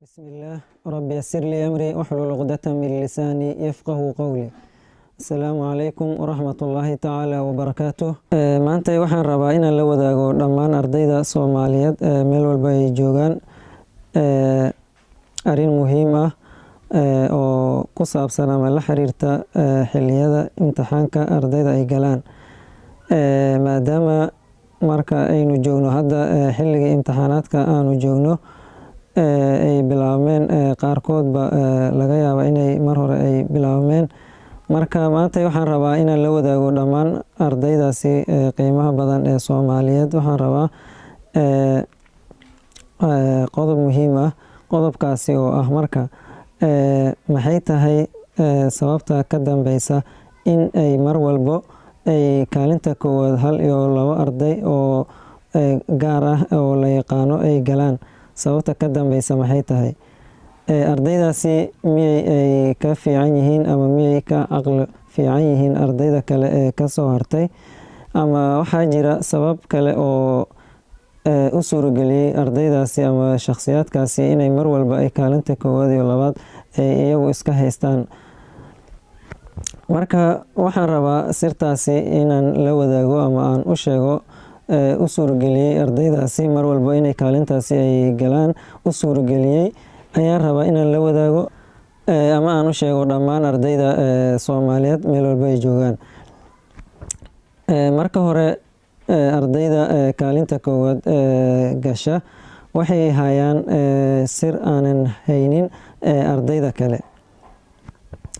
بسم الله، رب يسر لي أمري واحلل عقدة من لساني يفقه قولي. Asalaamu calaykum waraxmat ullaahi tacaala wabarakaatuh. Maanta waxaan rabaa inaan la wadaago dhammaan ardayda Soomaaliyeed meel walba ay joogaan arrin muhiim ah oo ku saabsan ama la xiriirta xiliyada imtixaanka ardayda ay galaan, maadaama marka aynu joogno hadda xilligii imtixaanaadka aanu joogno, ay bilaabmeen, qaarkoodba laga yaaba inay mar hore ay bilaabmeen. Marka maanta waxaan rabaa inaan la wadaago dhammaan ardaydaasi qiimaha badan ee Soomaaliyeed. Waxaan rabaa qodob muhiim ah, qodobkaasi oo ah marka maxay tahay sababta ka dambeysa in ay mar walbo ay kaalinta koowaad hal iyo labo arday oo gaar ah oo la yaqaano ay galaan? Sababta ka dambeysa maxay tahay? Ardaydaasi miyay ay ka fiican yihiin ama miyay ka caqli fiican yihiin ardayda kale ee kasoo hartay, ama waxaa jira sabab kale oo u suurageliyey ardaydaasi ama shakhsiyaadkaasi inay mar walba ay kaalinta koowaad iyo labaad ay iyagu iska haystaan? Marka waxaan rabaa sirtaasi inaan la wadaago ama aan u sheego u suurageliyey ardaydaasi mar walba inay kaalintaasi ay galaan u suurageliyey ayaan rabaa inaan la wadaago ama aan u sheego dhammaan ardayda Soomaaliyeed meel walba ay joogaan. Marka hore, ardayda kaalinta koowaad gasha waxay hayaan sir aanan haynin ardayda kale.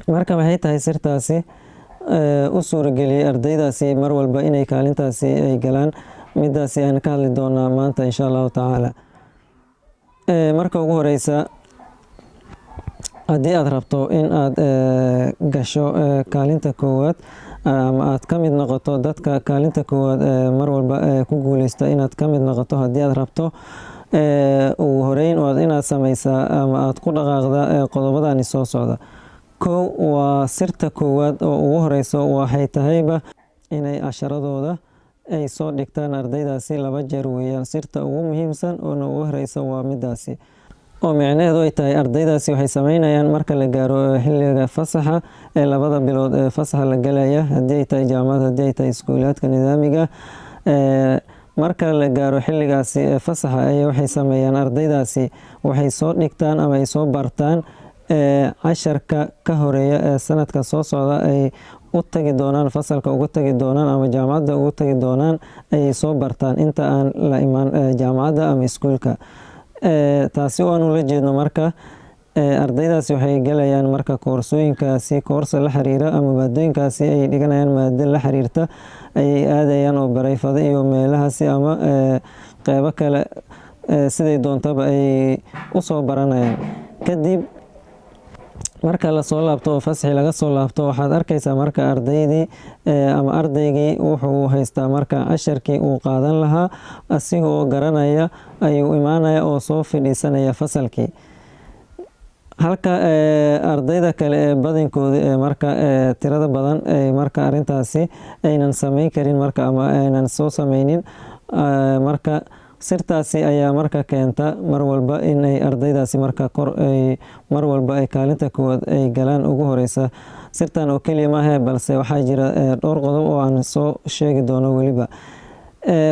Marka maxay tahay sirtaasi u suurageliyey ardaydaasi mar walba inay kaalintaasi ay galaan? Midaasi aan ka hadli doonaa maanta, insha Allahu tacaala. Marka ugu horeysa, haddii aad rabto in aad gasho kaalinta koowaad ama aad ka mid noqoto dadka kaalinta koowaad mar walba ku guuleysta, inaad ka mid noqoto haddii aad rabto, ugu horeyn waad inaad sameysaa ama aad ku dhaqaaqda qodobadani soo socda. Kow, waa sirta koowaad oo ugu horeyso, waxay tahayba inay casharadooda ay soo dhigtaan ardaydaasi laba jeer weeyaan. Sirta ugu muhiimsan oona ugu horeysa waa midaasi, oo micnaheedu ay tahay ardaydaasi waxay sameynayaan marka la gaaro xilliga fasaxa ee 2da bilood ee fasaxa la galaya, haddii ay tahay jaamacad, haddii ay tahay iskuulaadka nidaamiga, marka la gaaro xilligaasi ee fasaxa ay waxay sameeyaan ardaydaasi, waxay soo dhigtaan ama ay soo bartaan casharka ka horeeya ee sanadka soo socda ay u tagi doonaan, fasalka uga tagi doonaan ama jaamacadda ugu tagi doonaan ayay soo bartaan inta aan la imaan jaamacadda ama iskuulka. Taasi waanu la jeedno marka ardaydaasi waxay galayaan marka koorsooyinkaasi, koorsa la xiriira ama maadooyinkaasi ay dhiganayaan, maado la xiriirta ayay aadayaan oo barayfada iyo meelahaasi ama qeybo kale siday doontaba ay usoo baranayaan. Kadib marka lasoo laabto oo fasaxi laga soo laabto, waxaad arkaysaa marka ardaydii ama ardaygii wuxuu haystaa marka casharkii uu qaadan lahaa, asigoo garanaya ayuu imaanaya oo soo fadhiisanaya fasalkii, halka ardayda kale ee badankooda ee marka tirada badan ee marka arintaasi aynan sameyn karin marka ama aynan soo sameynin. Marka sirtaasi ayaa marka keenta mar walba inay ardaydaasi marka kor ay mar walba ay kaalinta koowaad ay galaan ugu horeysa. Sirtan oo keliya maahe, balse waxaa jira dhowr qodob oo aan soo sheegi doono weliba.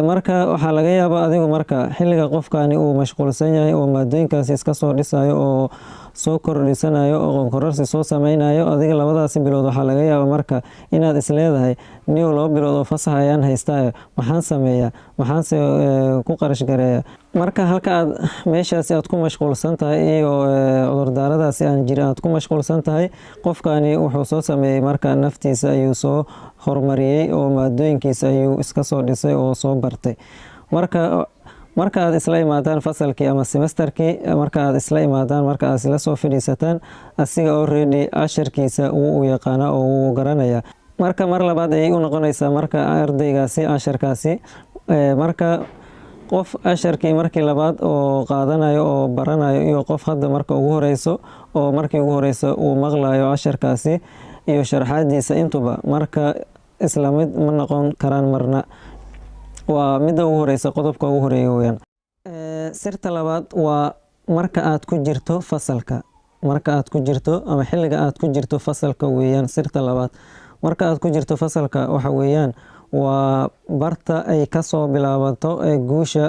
Marka waxaa laga yaabaa adigu marka xilliga qofkani uu mashquulsan yahay oo maadooyinkaasi iska soo dhisayo oo soo kordhisanayo oo kororsi soo sameynayo, adiga labadaasi bilood waxaa laga yaabaa marka inaad isleedahay, "Niyow, 2 bilood oo fasax ayaan haystaayo, maxaan sameeyaa? Maxaanse ku qarash gareeya?" Marka halka aad meeshaasi aad ku mashquulsan tahay iyo cudurdaaradaasi aan jirin aad ku mashquulsan tahay, qofkani wuxuu soo sameeyey marka naftiisa ayuu soo horumariyey oo maadooyinkiisa ayuu iska soo dhisay oo soo bartay. Marka marka aad isla imaadaan fasalkii ama semesterkii, marka aad isla imaadaan, marka aad isla soo fadhiisataan, asiga already casharkiisa wuu u yaqaanaa oo wuu garanaya. Marka mar labaad ayay u noqonaysaa marka ardaygaasi casharkaasi. Marka qof casharkii markii labaad oo qaadanayo oo baranayo iyo qof hadda marka ugu horeyso oo markii ugu horeyso uu maqlayo casharkaasi iyo sharxaadiisa intuba, marka isla mid ma noqon karaan marna. Waa midda ugu horeysa, qodobka ugu horeeya weyaan. Sirta labaad waa Marka aad ku jirto fasalka, marka aad ku jirto ama xilliga aad ku jirto fasalka weeyaan sirta labaad. Marka aad ku jirto fasalka, waxa weeyaan waa barta ay kasoo bilaabato guusha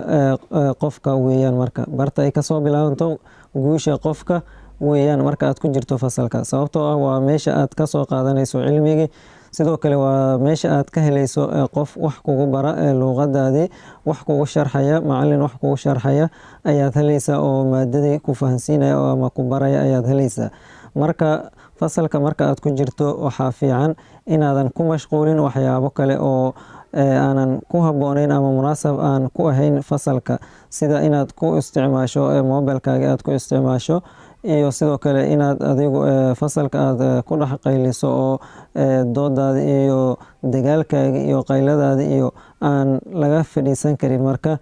qofka weeyaan. Marka barta ay kasoo bilaabanto guusha qofka weeyaan marka aad ku jirto fasalka, sababtoo ah waa meesha aad kasoo qaadanayso cilmigii. Sidoo kale waa meesha aad ka helayso qof wax kugu bara luuqadaadii, wax kugu sharxaya, macalin wax kugu sharxaya ayaad helaysaa oo maadadii ku fahansiinaya ama ku baraya ayaad helaysaa. Marka fasalka marka aad ku jirto, waxaa fiican inaadan ku mashquulin waxyaabo kale oo aanan ku habbooneyn ama munaasab aan ku ahayn fasalka, sida inaad ku isticmaasho mobilkaaga aad ku isticmaasho, iyo sidoo kale inaad adigu fasalka aad ku dhex qayliso oo doodaada iyo dagaalkaaga iyo qayladaada iyo aan laga fadhiisan karin. Marka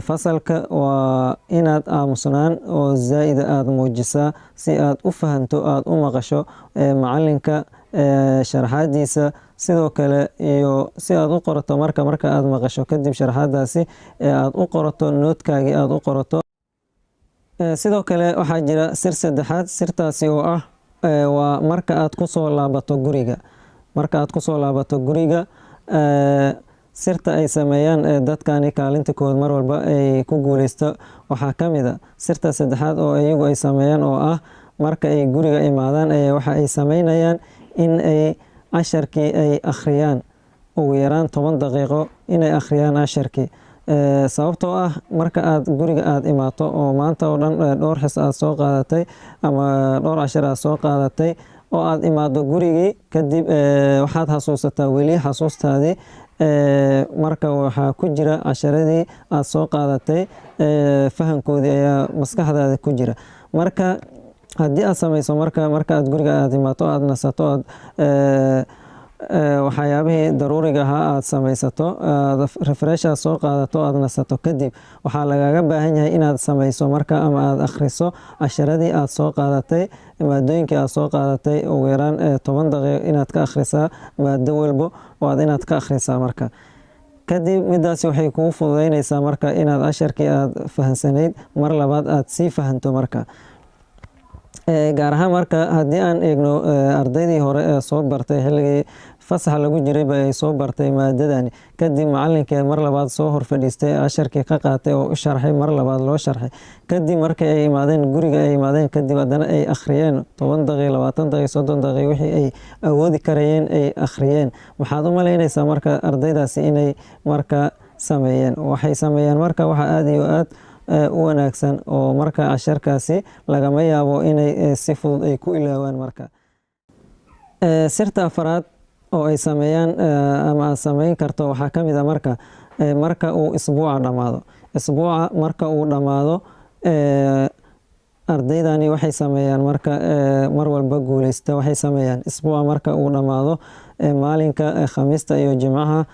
fasalka waa inaad aamusnaan oo zaa'ida aada muujisaa si aad u fahanto, aada u maqasho macalinka sharaxaadiisa, sidoo kale iyo si aad u qorato. Marka aad maqasho kadib sharaxaadaasi ee aad u qorato note-kaagii aada u qorato. Sidoo kale waxaa jira sir saddexaad. Sirtaasi oo ah waa marka aad kusoo laabato guriga. Marka aad kusoo laabato guriga, sirta ay sameeyaan dadkani kaalinta koowaad mar walba ay ku guuleysto waxaa ka mid a sirta saddexaad oo iyagu ay sameeyaan, oo ah marka ay guriga imaadaan waxa ay sameynayaan in ay casharkii ay akhriyaan ugu yaraan 10 daqiiqo, inay akhriyaan casharkii. Sababtoo ah marka aad guriga aad imaato oo maanta oo dhan dhowr xis aad soo qaadatay ama dhowr cashar aad soo qaadatay oo aad imaado gurigii kadib, waxaad xasuusataa weli xasuustaadii. Marka waxaa ku jira casharadii aad soo qaadatay, fahankoodii ayaa maskaxdaada ku jira. Marka haddii aad sameyso marka aad guriga aad imaato, aad nasato, aad waxyaabihii daruuriga ahaa aad sameysato, aad refresh aad soo qaadato, aad nasato kadib, waxaa lagaga baahan yahay inaad sameyso marka ama aad akhriso casharadii aad soo qaadatay, maadooyinkii aad soo qaadatay, ugu yaraan 10 daqiiqo inaad ka akhrisaa maado walbo waad inaad ka akhrisaa. Marka kadib midaasi waxay kugu fududeyneysaa marka inaad casharkii aad fahansanayd mar labaad aad sii fahanto. Marka gaar ahaan marka haddii aan eegno ardaydii hore ee soo bartay xilligii fasaxa lagu jirayba ay soo bartay maadadani, kadib macalinkii mar labaad soo hor fadhiistay, casharkii ka qaatay oo u sharxay, mar labaad loo sharxay, kadib markii ay imaadeen guriga ay imaadeen kadib, haddana ay akhriyeen 10 daqiiq, 20 daqiiq, 30 daqiiq, wixii ay awoodi karayeen ay akhriyeen, maxaad u malaynaysaa marka ardaydaasi inay marka sameeyeen? Waxay sameeyeen marka waxa aada iyo aad u wanaagsan oo marka casharkaasi lagama yaabo inay si fudud ay ku ilaawaan. Marka sirta afaraad oo ay sameeyaan ama aad sameyn karto waxaa ka mid a marka uu isbuuca dhammaado. Isbuuca marka uu dhammaado, ardaydani waxay sameeyaan marka mar walba guuleysta, waxay sameeyaan isbuuca marka uu dhammaado, maalinka Khamiista iyo Jimcaha,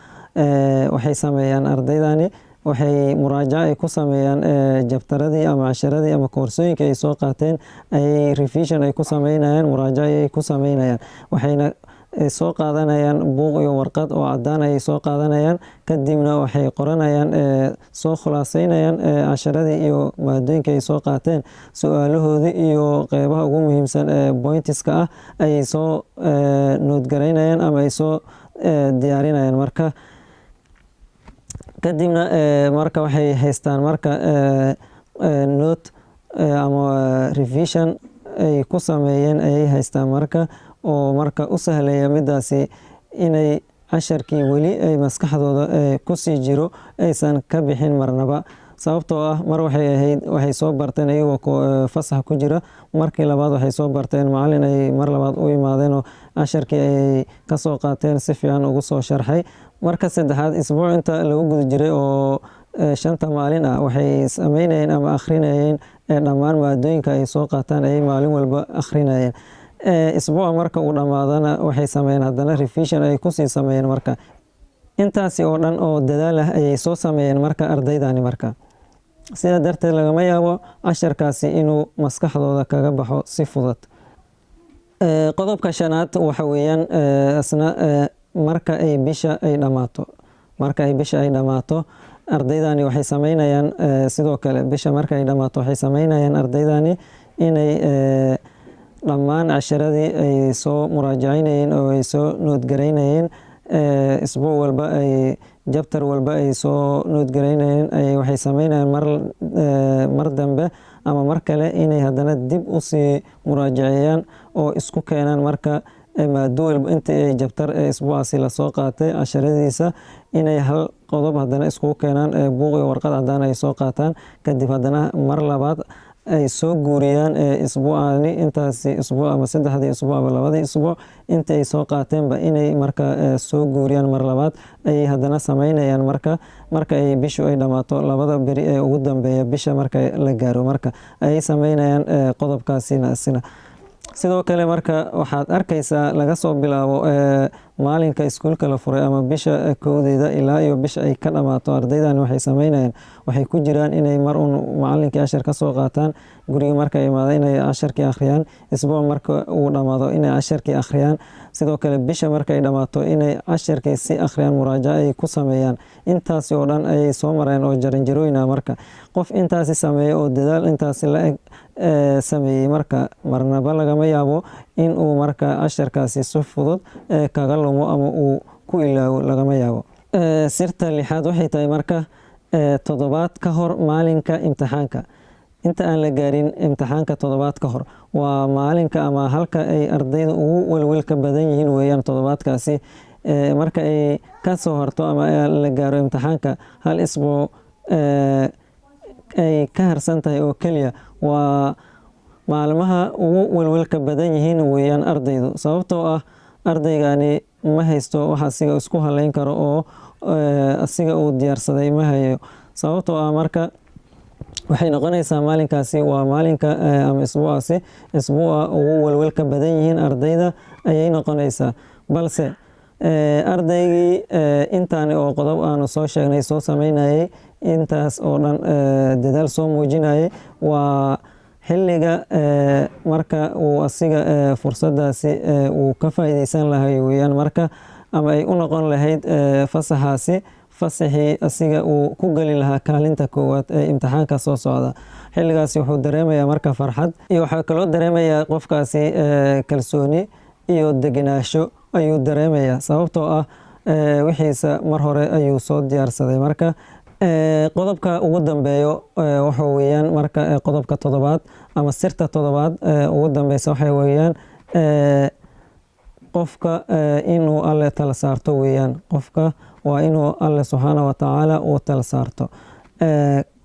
waxay sameeyaan ardaydani, waxay muraajaco ay ku sameeyaan chapter-adii ama casharadii ama koorsooyinkii ay soo qaateen ayay revision ay ku sameynayaan, muraajaco ay ku sameynayaan. Waxayna soo qaadanayaan buuq iyo warqad oo cadaan ayay soo qaadanayaan. Kadibna waxay qoranayaan, soo khulaaseynayaan casharadii iyo maadooyinkii ay soo qaateen, su-aalahoodii iyo qeybaha ugu muhiimsan ee points-ka ah ayay soo note-garaynayaan ama ay soo diyaarinayaan. Marka kadibna marka waxay haystaan marka note ama revision ay ku sameeyeen ayay haystaan, marka oo marka u sahlaya midaasi inay casharkii weli ay maskaxdooda kusii jiro, aysan ka bixin marnaba. Sababtoo ah mar waxay ahayd waxay soo barteen iyagoo fasax ku jira, markii labaad waxay soo barteen macalin ay mar labaad u imaadeen oo casharkii ay kasoo qaateen si fiican ugu soo sharxay. Marka saddexaad, isbuuc inta lagu guda jiray oo 5-ta maalin ah, waxay sameynayeen ama akhrinayeen dhammaan maadooyinka ay soo qaataan ayay maalin walba akhrinayeen. Isbuuca marka uu dhammaadana, waxay sameeyeen haddana revision ay kusii sameeyeen. Marka intaasi oo dhan oo dadaal ah ayay soo sameeyeen marka ardaydani. Marka sidaa darteed lagama yaabo casharkaasi inuu maskaxdooda kaga baxo si fudud. Qodobka shanaad waxa weeyaan isna marka ay bisha ay dhammaato. Marka ay bisha ay dhammaato, Ardaydani waxay sameynayaan sidoo kale, bisha markay dhammaato, waxay sameynayaan ardaydani inay dhammaan casharadii ay soo muraajacinayeen oo ay soo noodgaraynayeen, isbuuc walba ay chapter walba ay soo noodgaraynayeen, ay waxay sameynayaan mar dambe ama mar kale inay haddana dib usii muraajaceeyaan oo isku keenaan. Marka maado walba inta ay chapter ee isbuucaasi lasoo qaatay casharadiisa inay hal qodob haddana iskugu keenaan, buuq iyo warqad cadaan ay soo qaataan. Kadib haddana mar labaad ay soo guuriyaan isbuucani, intaasi isbuuc ama 3dii isbuuc ama 2dii isbuuc inta ay soo qaateenba inay marka soo guuriyaan mar labaad ayay haddana sameynayaan. Marka ay bishu ay dhammaato, 2da beri ee ugu dambeeya bisha marka la gaaro, marka ayay sameynayaan qodobkaasina sina. Sidoo kale marka waxaad arkaysaa, laga soo bilaabo maalinka iskuulka la furay ama bisha 1deeda ilaa iyo bisha ay ka dhammaato, ardaydan waxay sameynayaan, waxay ku jiraan inay mar uun macalinkii cashar ka soo qaataan, guriga marka imaado inay casharkii akhriyaan, isbuuc marka uu dhammaado inay casharkii akhriyaan, sidoo kale bisha marka ay dhammaato inay casharkii si akhriyaan, muraajaco ay ku sameeyaan. Intaasi oo dhan ayay soo mareen oo jaranjarooyin ah. Marka qof intaasi sameeya oo dadaal intaasi la eg sameeyey, marka marnaba lagama yaabo in uu marka casharkaasi si fudud kaga lumo ama uu ku ilaawo, lagama yaabo. Sirta lixaad waxay tahay marka, toddobaad ka hor maalinka imtixaanka, inta aan la gaarin imtixaanka toddobaad ka hor, waa maalinka ama halka ay ardayda ugu welwelka badan yihiin weeyaan. Toddobaadkaasi marka ay ka soo horto ama la gaaro imtixaanka hal isbuuc ay ka harsan tahay oo keliya, waa maalmaha ugu welwelka badan yihiin weeyaan ardaydu, sababtoo ah ardaygani ma haysto wax asiga isku haleyn karo oo asiga uu diyaarsaday ma hayo. Sababtoo ah marka waxay noqonaysaa maalinkaasi waa maalinka ama isbuucaasi isbuuca ugu welwelka badan yihiin ardayda ayay noqonaysaa. Balse ardaygii intaani oo qodob aanu soo sheegnay soo sameynayay, intaas oo dhan dadaal soo muujinayay, waa xilliga marka uu asiga fursadaasi uu ka faa'iideysan lahay weeyaan, marka ama ay u noqon lahayd fasaxaasi fasaxii asiga uu ku geli lahaa kaalinta koowaad ee imtixaanka soo socda. Xilligaasi wuxuu dareemayaa marka farxad, iyo waxaa kaloo dareemayaa qofkaasi kalsooni iyo degenaansho ayuu dareemayaa, sababtoo ah wixiisa mar hore ayuu soo diyaarsaday. Marka qodobka ugu dambeeyo wuxuu weeyaan marka qodobka toddobaad ama sirta toddobaad ugu dambeysa, waxay weeyaan qofka inuu Alle tala saarto weeyaan. Qofka waa inuu Alle subxaana wa tacaala uu tala saarto,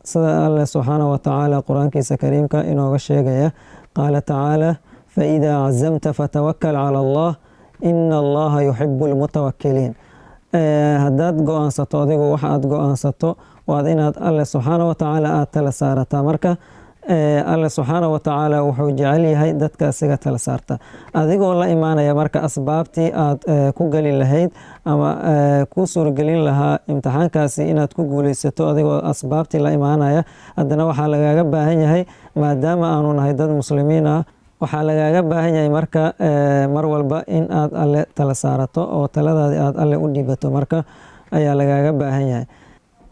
sida Alle subxaana wa tacaala Qur-aankiisa kariimka inooga sheegaya. Qaala tacaala: "فإذا عزمت فتوكل على الله إن الله يحب المتوكلين." Haddaad go-aansato adigu waxa aad go-aansato, waad inaad Alle subxaana wa tacaala aad tala saarataa. Marka Alle subxaana wa tacaala wuxuu jecel yahay dadka asiga tala saarta. Adigoo la imaanaya marka asbaabtii aad ku geli lahayd ama ku suuragelin lahaa imtixaankaasi inaad ku guuleysato, adigoo asbaabtii la imaanaya, haddana waxaa lagaaga baahan yahay, maadaama aanu nahay dad muslimiin ah, waxaa lagaaga baahan yahay marka mar walba in aad Alle tala saarato oo taladaadi aad Alle u dhiibato marka ayaa lagaaga baahan yahay.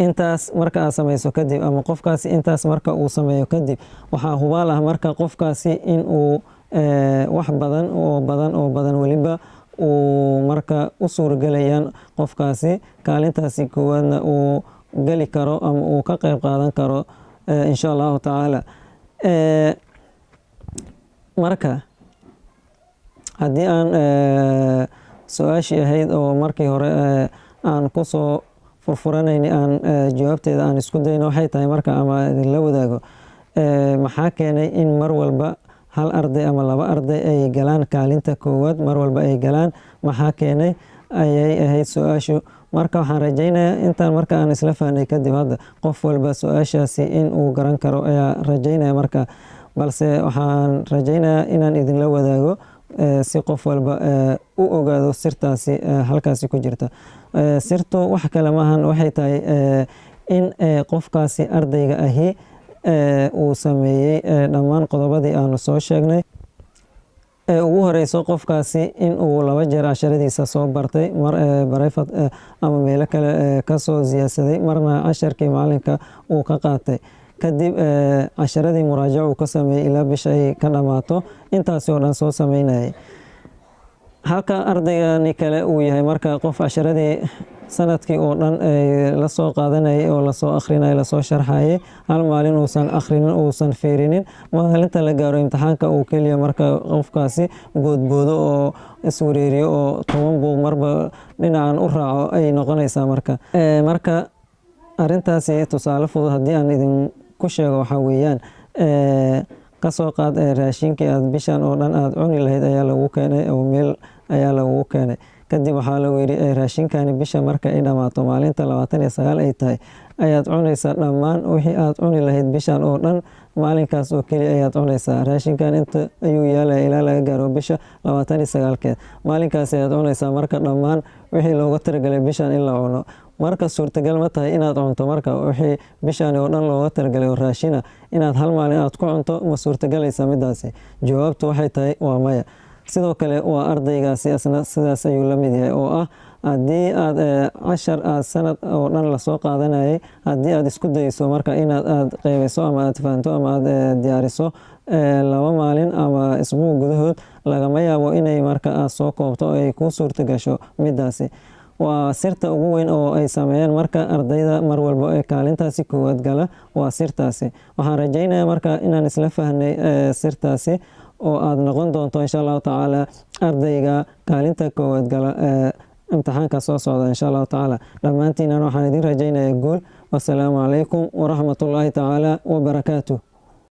Intaas marka aad sameyso kadib, ama qofkaasi intaas marka uu sameeyo kadib, waxaa hubaal ah marka qofkaasi in uu wax badan oo badan oo badan weliba uu marka u suurgelayaan qofkaasi, kaalintaasi koowaadna uu geli karo ama uu ka qeyb qaadan karo, insha Allahu tacaala. Marka haddii aan su-aashii ahayd oo markii hore aan kusoo furfuranayni aan jawaabteeda aan isku dayno, waxay tahay marka ama idinla wadaago, maxaa keenay in mar walba hal arday ama laba arday ay galaan kaalinta koowaad, mar walba ay galaan, maxaa keenay ayay ahayd su-aashu. Marka waxaan rajaynayaa intaan marka aan isla fahnay kadib, hadda qof walba su-aashaasi in uu garan karo ayaa rajaynaya. Marka balse waxaan rajaynayaa inaan idinla wadaago si qof walba u ogaado sirtaasi halkaasi ku jirta. Sirtu wax kale maahan, waxay tahay in qofkaasi ardayga ahi uu sameeyey dhammaan qodobadii aanu soo sheegnay. Ugu horeyso qofkaasi in uu 2 jeer casharadiisa soo bartay, mar private ama meelo kale kasoo siyaadsaday, marna casharkii macalinka uu ka qaatay. Kadib casharadii muraajac uu ka sameeyey ilaa bisha ay ka dhammaato, intaasi oo dhan soo sameynayay, halka ardaygani kale uu yahay marka qof casharadii sanadkii oo dhan lasoo qaadanayay oo lasoo akhrinayay, lasoo sharxayay, hal maalin uusan akhrinin, uusan fiirinin. Maalinta la gaaro imtixaanka uu keliya marka qofkaasi boodboodo oo iswareeriyo oo 10 buug marba dhinacan u raaco ay noqonaysaa. Marka arrintaasi tusaale fudud haddii aan idinku sheego, waxaa weeyaan, kasoo qaad raashinkii aad bishan oo dhan aad cuni lahayd ayaa lagu keenay oo meel ayaa lagugu keenay. Kadib waxaa lagu yidhi, raashinkani bisha marka ay dhammaato, maalinta 29 ay tahay, ayaad cunaysaa. Dhammaan wixii aad cuni lahayd bishan oo dhan maalinkaas oo keliya ayaad cunaysaa. Raashinkan inta ayuu yaalaya ilaa laga gaaro bisha 29-keed. Maalinkaas ayaad cunaysaa marka dhammaan wixii looga talagalay bishan in la cuno. Marka suurtagal ma tahay inaad cunto marka wixii bishani oo dhan looga talagalay oo raashina inaad hal maalin aad ku cunto? Ma suurtagalaysa midaasi? Jawaabtu waxay tahay waa maya. Sidoo kale waa ardaygaasi asna sidaas ayuu la mid yahay, oo ah haddii aad cashar aad sanad oo dhan lasoo qaadanayay, haddii aad isku dayso marka inaad aad qeybayso ama aad fahanto ama aad diyaariso 2 maalin ama isbuuc gudahood, lagama yaabo inay marka aad soo koobto oo ay kuu suurta gasho midaasi. Waa sirta ugu weyn oo ay sameeyaan marka ardayda mar walba ee kaalintaasi koowaad gala, waa sirtaasi. Waxaan rajaynayaa marka inaan isla fahnay sirtaasi oo aad noqon doonto, insha Allahu tacaala, ardayga kaalinta koowaad gala ee imtixaanka soo socda, insha Allahu tacaala. Dhammaantiinan waxaan idin rajaynayaa guul. Wasalaamu calaykum waraxmatullaahi tacaala wabarakaatuh.